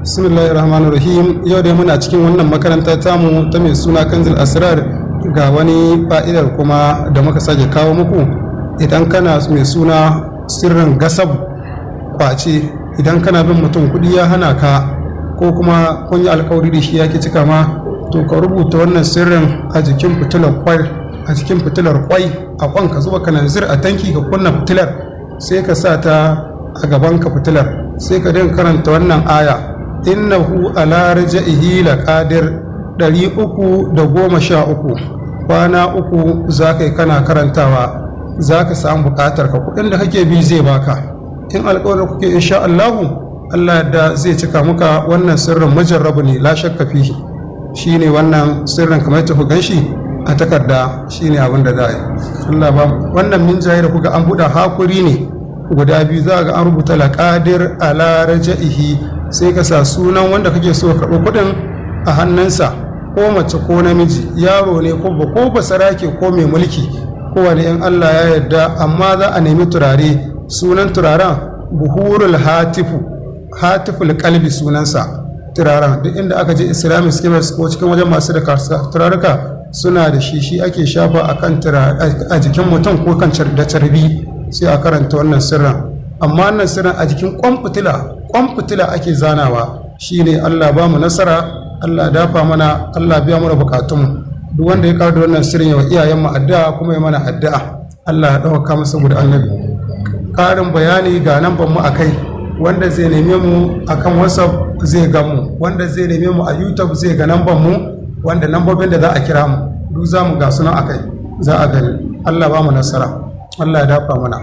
Bismillahir Rahmanir Rahim. Yau dai muna cikin wannan makaranta tamu ta mai suna Kanzil Asrar. Ga wani fa'idar kuma da muka sake kawo muku. Idan kana mai suna sirrin gasabu, kwace, idan kana bin mutum kuɗi ya hana ka, ko kuma kun yi alkawari da shi ya ki cika ma, to ka rubuta wannan sirrin a jikin fitilar kwai, a jikin fitilar kwai, a kwan ka zuba kananzir a tanki, ka kunna fitilar, sai ka sa ta a gaban ka fitilar, sai ka dinga karanta wannan aya: "Innahu ala raj'ihi laqadir", 313. Kwana 3 za ka yi kana karantawa, za ka samu bukatar ka. Kuɗin da kake bi zai baka in alƙawarin kuke. Insha Allahu, Allah da zai cika muka. Wannan sirrin mujarrabu ne, la shakka fihi. Shine wannan sirrin kamar ta ku ganshi a takarda, shine abin da za a yi. Allah ba wannan minjaye da kuga an buɗe hakuri ne guda biyu, za ga an rubuta "laqadir ala raja'ihi". Sai ka sa sunan wanda kake so ka karɓi kuɗin a hannunsa, ko mace ko namiji, yaro ne ko ba ko basarake ko mai mulki, kowane, in Allah ya yarda. Amma za a nemi turare, sunan turaren buhurul hatifu, hatiful kalbi sunansa turaren. Duk inda aka je Islamic chemist ko cikin wajen masu da turaruka suna da shi. Shi ake shafa a kan a jikin mutum ko kan da carbi, sai a karanta wannan sirrin. Amma wannan sirrin a jikin kwan fitila, kwan fitila ake zanawa. Shine Allah ba mu nasara, Allah dafa mana, Allah biya mana bukatunmu. Duk wanda ya kawo da wannan sirrin, ya wa iyayenmu addu'a kuma ya mana addu'a, Allah ya ɗauka masa saboda Annabi. Ƙarin bayani, ga nan mu a kai. Wanda zai neme mu akan WhatsApp zai ga mu, wanda zai neme mu a YouTube zai ga namban mu, wanda nambobin da za a kira mu duk za mu ga sunan akai, za a gani. Allah ba mu nasara, Allah ya dafa mana.